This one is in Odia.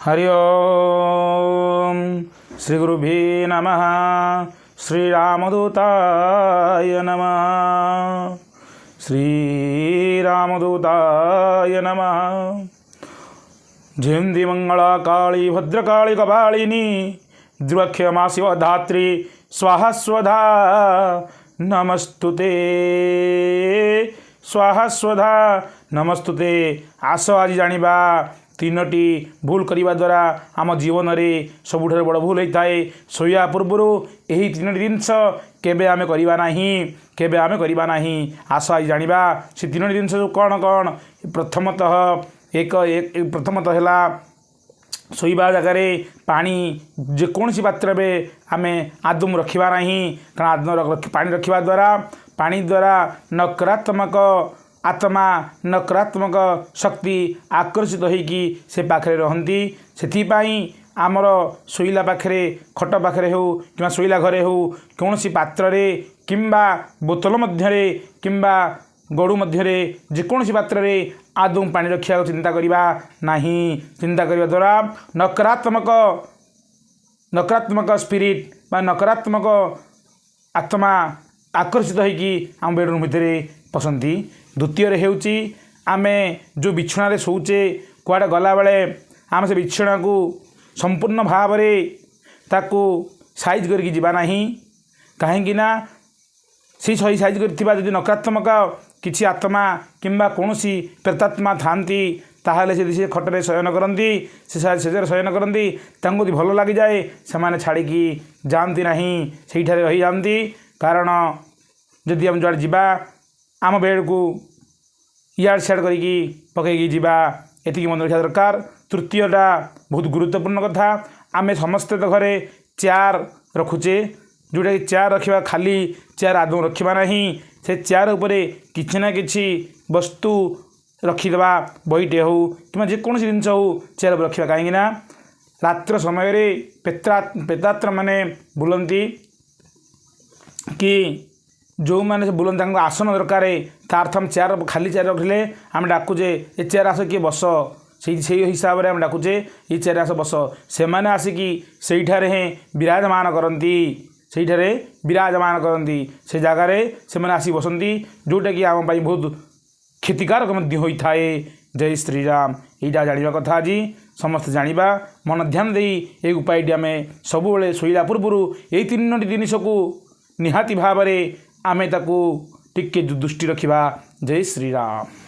ହରି ଓମ୍, ଶ୍ରୀ ଗୁରୁଭି ନମଃ, ଶ୍ରୀରାମଦୂତାୟ ନମଃ, ଶ୍ରୀରାମଦୂତାୟ ନମଃ। ଜୟନ୍ତୀ ମଙ୍ଗଳା କାଳୀ ଭଦ୍ରକାଳୀ କପାଳିନୀ, ଦ୍ରୁକ୍ଷମା ଶିବଧାତ୍ରୀ ସ୍ୱାହା ସ୍ୱଧା ନମସ୍ତୁତେ, ସ୍ୱାହା ସ୍ୱଧା ନମସ୍ତୁତେ। ଆସ ଆଜି ଜାଣିବା ତିନୋଟି ଭୁଲ କରିବା ଦ୍ୱାରା ଆମ ଜୀବନରେ ସବୁଠାରୁ ବଡ଼ ଭୁଲ ହୋଇଥାଏ। ଶୋଇବା ପୂର୍ବରୁ ଏହି ତିନୋଟି ଜିନିଷ କେବେ ଆମେ କରିବା ନାହିଁ, କେବେ ଆମେ କରିବା ନାହିଁ। ଆସ ଆଜି ଜାଣିବା ସେ ତିନୋଟି ଜିନିଷ ସବୁ କ'ଣ କ'ଣ। ପ୍ରଥମତଃ ଏକ, ପ୍ରଥମତଃ ହେଲା ଶୋଇବା ଜାଗାରେ ପାଣି ଯେକୌଣସି ପାତ୍ରରେ ଆମେ ଆଦୌ ରଖିବା ନାହିଁ। କାରଣ ଆଦୌ ପାଣି ରଖିବା ଦ୍ୱାରା, ପାଣି ଦ୍ୱାରା ନକାରାତ୍ମକ ଆତ୍ମା, ନକାରାତ୍ମକ ଶକ୍ତି ଆକର୍ଷିତ ହେଇକି ସେ ପାଖରେ ରହନ୍ତି। ସେଥିପାଇଁ ଆମର ଶୋଇଲା ପାଖରେ, ଖଟ ପାଖରେ ହେଉ କିମ୍ବା ଶୋଇଲା ଘରେ ହେଉ, କୌଣସି ପାତ୍ରରେ କିମ୍ବା ବୋତଲ ମଧ୍ୟରେ କିମ୍ବା ଗଡ଼ୁ ମଧ୍ୟରେ, ଯେକୌଣସି ପାତ୍ରରେ ଆଦୌ ପାଣି ରଖିବାକୁ ଚିନ୍ତା କରିବା ନାହିଁ। ଚିନ୍ତା କରିବା ଦ୍ୱାରା ନକାରାତ୍ମକ ସ୍ପିରିଟ୍ ବା ନକାରାତ୍ମକ ଆତ୍ମା ଆକର୍ଷିତ ହେଇକି ଆମ ବେଡ଼ରୁମ୍ ଭିତରେ ପଶନ୍ତି। ଦ୍ୱିତୀୟରେ ହେଉଛି ଆମେ ଯେଉଁ ବିଛଣାରେ ଶୋଉଛେ, କୁଆଡ଼େ ଗଲାବେଳେ ଆମେ ସେ ବିଛଣାକୁ ସମ୍ପୂର୍ଣ୍ଣ ଭାବରେ ତାକୁ ସାଇଜ୍ କରିକି ଯିବା ନାହିଁ। କାହିଁକି ନା ସେଇ ସହି ସାଇଜ୍ କରିଥିବା ଯଦି ନକାରାତ୍ମକ କିଛି ଆତ୍ମା କିମ୍ବା କୌଣସି ପ୍ରେତାତ୍ମା ଥାଆନ୍ତି, ତାହେଲେ ଯଦି ସେ ଖଟରେ ଶୟନ କରନ୍ତି, ସେ ଶେଯରେ ଶୟନ କରନ୍ତି, ତାଙ୍କୁ ଯଦି ଭଲ ଲାଗିଯାଏ, ସେମାନେ ଛାଡ଼ିକି ଯାଆନ୍ତି ନାହିଁ, ସେଇଠାରେ ରହିଯାଆନ୍ତି। କାରଣ ଯଦି ଆମେ ଯୁଆଡ଼େ ଯିବା, ଆମ ବେଡ଼କୁ ଇଆଡ଼େ ସିଆଡ଼େ କରିକି ପକାଇକି ଯିବା, ଏତିକି ମନେ ରଖିବା ଦରକାର। ତୃତୀୟଟା ବହୁତ ଗୁରୁତ୍ୱପୂର୍ଣ୍ଣ କଥା। ଆମେ ସମସ୍ତେ ତ ଘରେ ଚେୟାର ରଖୁଛେ, ଯେଉଁଟାକି ଚେୟାର ରଖିବା, ଖାଲି ଚେୟାର ଆଦୌ ରଖିବା ନାହିଁ। ସେ ଚେୟାର ଉପରେ କିଛି ନା କିଛି ବସ୍ତୁ ରଖିଦେବା, ବହିଟେ ହେଉ କିମ୍ବା ଯେକୌଣସି ଜିନିଷ ହେଉ, ଚେୟାର ଉପରେ ରଖିବା। କାହିଁକିନା ରାତ୍ର ସମୟରେ ପ୍ରେତାତ୍ମା ମାନେ ବୁଲନ୍ତି କି ଯେଉଁମାନେ ବୁଲନ୍ତି, ତାଙ୍କୁ ଆସନ ଦରକାର। ତା ଅର୍ଥ ଆମେ ଚେୟାର, ଖାଲି ଚେୟାର ରଖିଲେ ଆମେ ଡାକୁଛେ, ଏ ଚେୟାର ଆସ କିଏ ବସ। ସେଇ ହିସାବରେ ଆମେ ଡାକୁଛେ, ଏଇ ଚେୟାର ଆସ ବସ। ସେମାନେ ଆସିକି ସେଇଠାରେ ହିଁ ବିରାଜମାନ କରନ୍ତି, ସେଇଠାରେ ବିରାଜମାନ କରନ୍ତି। ସେ ଜାଗାରେ ସେମାନେ ଆସି ବସନ୍ତି, ଯେଉଁଟାକି ଆମ ପାଇଁ ବହୁତ କ୍ଷତିକାରକ ମଧ୍ୟ ହୋଇଥାଏ। ଜୟ ଶ୍ରୀରାମ। ଏଇଟା ଜାଣିବା କଥା, ଆଜି ସମସ୍ତେ ଜାଣିବା ମନ ଧ୍ୟାନ ଦେଇ ଏଇ ଉପାୟଟି। ଆମେ ସବୁବେଳେ ଶୋଇଲା ପୂର୍ବରୁ ଏଇ ତିନୋଟି ଜିନିଷକୁ ନିହାତି ଭାବରେ ଆମେ ତାକୁ ଟିକେ ଦୃଷ୍ଟି ରଖିବା। ଜୟ ଶ୍ରୀରାମ।